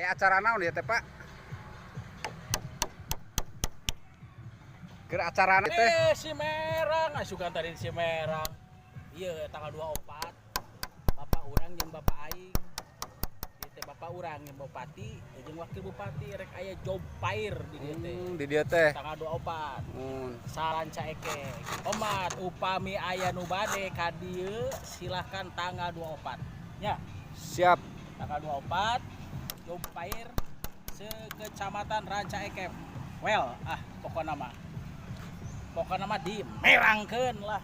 Aya acara naon ieu teh, Pak? Keur acara teh. Eh, si Merang, asukan tadi si Merang. Iya, tanggal 24. Bapak urang jeung bapak aing. Ieu teh bapak urang jeung bupati, jeung wakil bupati rek aya job fair di dieu teh. Di dieu teh. Tanggal 24. Hmm. Sarancaekek. Omat upami aya nu bade ka dieu silahkan tanggal 24. Ya, Siap. Tanggal 24 job fair sekecamatan Rancaekek. Well, ah pokokna mah. Pokokna mah di merangkeun lah.